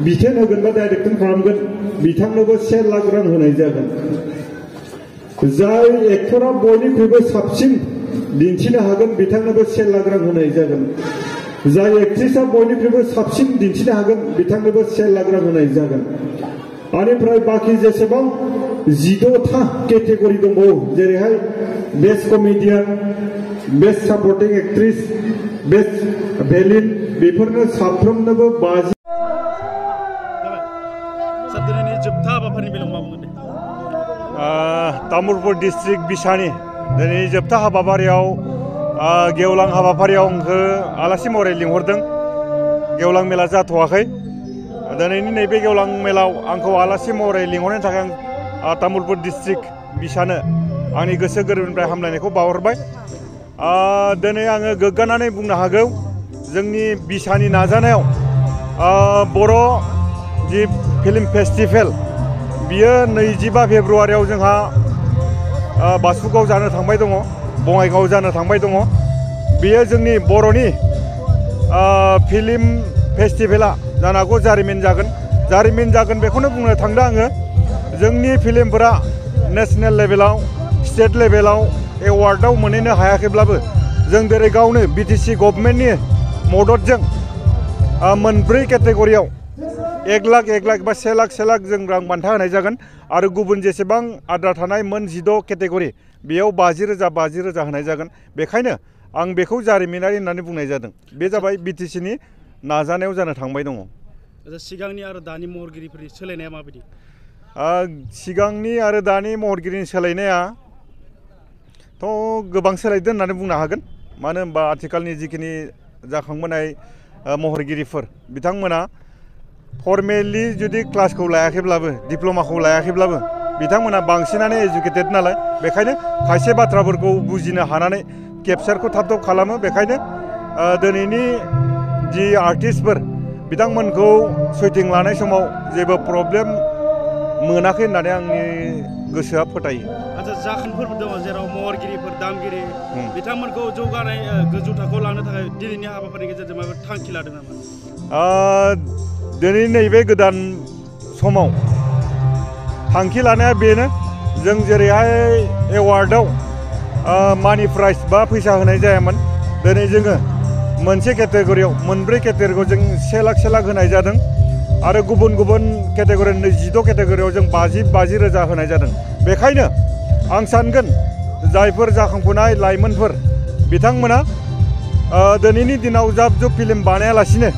बिथोन होगोन बा डाइरेक्सन खालामगोन बिथांनोबो 1 लाख रां होनाय जागोन। जाय एक्टरा बयनिख्रुइबो साबसिन दिन्थिनो हागोन बिथांनोबो 1 लाख रां होनाय जागोन। जाय एक्ट्रिसा बयनिख्रुइबो साबसिन दिन्थिनो हागोन बिथांनोबो 1 लाख रां होनाय जागोन। आनिफ्राय बाखि जेसेबां 16था केटेगरि दंबावो जेरैहाय best comedian, best supporting actress, best villain बेफोरनो साफ्रोमनोबो 50। तामुलपुर डिस्ट्रिक्ट बिसानि दिनै जोबथा हाबाफारियाव गेवलां हाबाफारियाव आंखौ आलासि महरै लिंहरदों। गेवलां मेला जाथ'वाखै। दिनैनि नैबे गेवलां मेलाव आंखौ आलासि महरै लिंहरनायनि थाखाय आं तामुलपुर डिस्ट्रिक्ट बिसानो आंनि गोसो गोरबोनिफ्राय हामलायनायखौ बावहरबाय। दिनै आङो गोग्गानानै बुंनो हागौ जोंनि बिसानि नाजानायाव बर' जि फिल्म फेस्टिभेल बियो 25 फेब्रुआरियाव जोंहा बासुगाव जानो थांबाय दङ, बङाइगाव जानो थांबाय दङ। बेयो जोंनि बर'नि फिल्म फेस्टिभेला जानो हागौ जारिमिन जागोन बेखौनो बुंनो थांदों आङो। जोंनि फिल्मफोरा नेशनेल लेभेलाव स्टेट लेभेलाव एवार्डआव मोनहैनो हायाखैब्लाबो जों दिनै गावनो बिटिसि गभर्नमेन्टनि मददजों मोनब्रै केटेगरियाव 1 लाख बा 1 लाख जों रां बान्था होनाय जागोन। आरो गुबुन जेसेबां आद्रा थानाय मोन 16 केटेगरि बेयाव 50,000 होनाय जागोन। बेखायनो आं बेखौ जारिमिनारि होननानै बुंनाय जादों। बे जाबाय बिटिसिनि नाजानायाव जानो थांबाय दङ। सिगांनि आरो दानि महरगिरिफोरनि सोलायनाया माबायदि? सिगांनि आरो दानि महरगिरिनि सोलायनायाथ' गोबां सोलायदों होननानै बुंनो हागोन। मानो होनबा आथिखालनि जिखिनि जाखांबोनाय महरगिरिफोर बिथांमोना फर्मेलि जुदि क्लासखौ लायाखैब्लाबो डिप्ल'माखौ लायाखैब्लाबो बिथांमोना बांसिनानो एजुकेटेड नालाय बेखायनो खायसे बाथ्राफोरखौ बुजिनो हानानै केपचारखौ थाब खालामो। बेखायनो दिनैनि जि आर्टिस्टफोर बिथांमोनखौ शुटिं लानाय समाव जेबो प्रब्लेम मोनाखै होननानै आंनि गोसोआ फोथायो। आচ্ছা जाखांफोर दङ जेराव महरगिरिफोर दामगिरि बिथांमोनखौ जौगानाय गोजौ थाखोआव लांनो थाखाय दिनैनि हाबाफारिनि गेजेरजों माबा थांखि लादों नामा? दिनै नैबे गोदान समाव थांखि लानाया बेनो जों जेरैहाय एवार्डआव मानि प्राइज बा फैसा होनाय जायामोन। दिनै जोङो मोनसे केटेगरियाव मोनब्रै केटेगरियाव जों 1 लाख होनाय जादों। आरो गुबुन केटेगरि 16 केटेगरियाव जों 50,000 होनाय जादों। बेखायनो आं सानगोन जायफोर जाखांफुनाय लाइमोनफोर बिथांमोना दिनैनि दिनाव जाब जुब फिल्म बानायालासिनो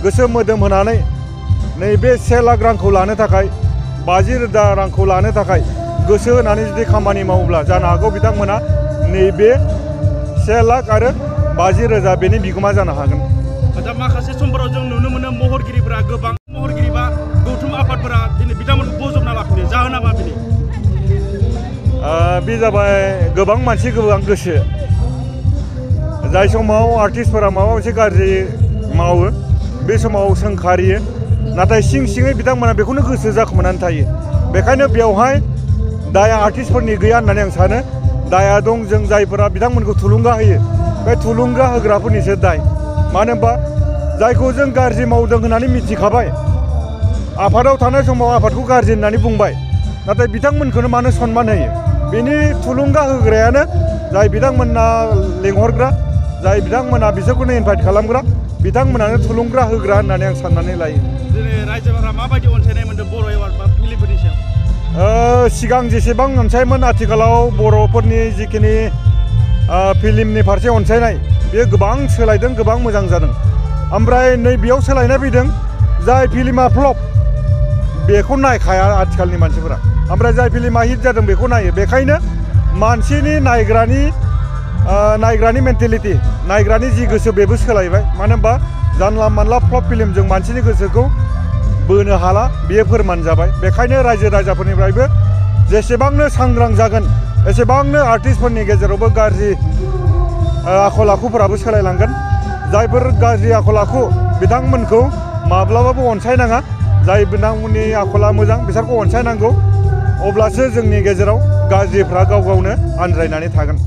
गोसो मोदोम होनानै नैबे 1 लाख रांखौ लानो थाखाय 50,000 रांखौ लानो थाखाय गोसो होनानै जुदि खामानि मावोब्ला जानो हागौ बिथांमोना नैबे 1 लाख आरो 50,000 बेनि बिगोमा जानो हागोन। दा माखासे समफोराव जों नुनो मोनो महरगिरिफोरा गोबां महरगिरि बा गौथुम आफादफोरा दिनै बिथांमोनखौ बजबना लाफिनो जाहोना मा बेनि? बे जाबाय गोबां मानसि गोबां गोसो। जाय समाव आर्टिस्टफोरा माबा मोनसे गाज्रि मावो बे समाव सोंखारियो नाथाय सिङै बिथांमोना बेखौनो गोसो जाखोमानानै थायो। बेखायनो बेवहाय दाया आर्टिस्टफोरनि गैया होननानै आं सानो। दाया दं जों जायफोरा बिथांमोनखौ थुलुंगा होयो बे थुलुंगा होग्राफोरनिसो दाय। मानो होनबा जायखौ जों गाज्रि मावदों होननानै मिथिखाबाय आफादाव थानाय समाव आफादखौ गाज्रि होननानै बुंबाय नाथाय बिथांमोनखौनो मानो सनमान होयो? बेनि थुलुंगा होग्रायानो जाय बिथांमोनना लेंहरग्रा जाय बिथांमोना बिसोरखौनो इनभाइट खालामग्रा बिथांमोनानो थुलुंगा होग्रा होननानै आं साननानै लायो। दिनै रायजोफोरा माबायदि अनसायनाय मोनदों बर' एवार्ड बा फिल्मफोरनि सायाव? सिगां जेसेबां अनसायमोन आथिखालाव बर'फोरनि जिखिनि फिल्मनि फारसे अनसायनाय बेयो गोबां सोलायदों, गोबां मोजां जादों। ओमफ्राय नैबेयाव सोलायनाय फैदों जाय फिल्मा फ्लप बेखौ नायखाया आथिखालनि मानसिफोरा। ओमफ्राय जाय फिल्मा हिट जादों बेखौ नायो। बेखायनो मानसिनि नायग्रानि मेन्टेलिटि नायग्रानि जि गोसो बेबो सोलायबाय। मानो होनबा जानला मानला फ्लप फिल्मजों मानसिनि गोसोखौ बोनो हाला बेयो फोरमान जाबाय। बेखायनो रायजो राजाफोरनिफ्रायबो जेसेबांनो सांग्रां जागोन एसेबांनो आर्टिस्टफोरनि गेजेरावबो गाज्रि आखल आखुफोराबो सोलायलांगोन। जायफोर गाज्रि आखल आखु बिथांमोनखौ माब्लाबाबो अनसायनाङा। जाय बिथांमोननि आखला मोजां बिसोरखौ अनसायनांगौ। अब्लासो जोंनि गेजेराव गाज्रिफ्रा गाव गावनो आनज्रायनानै थागोन।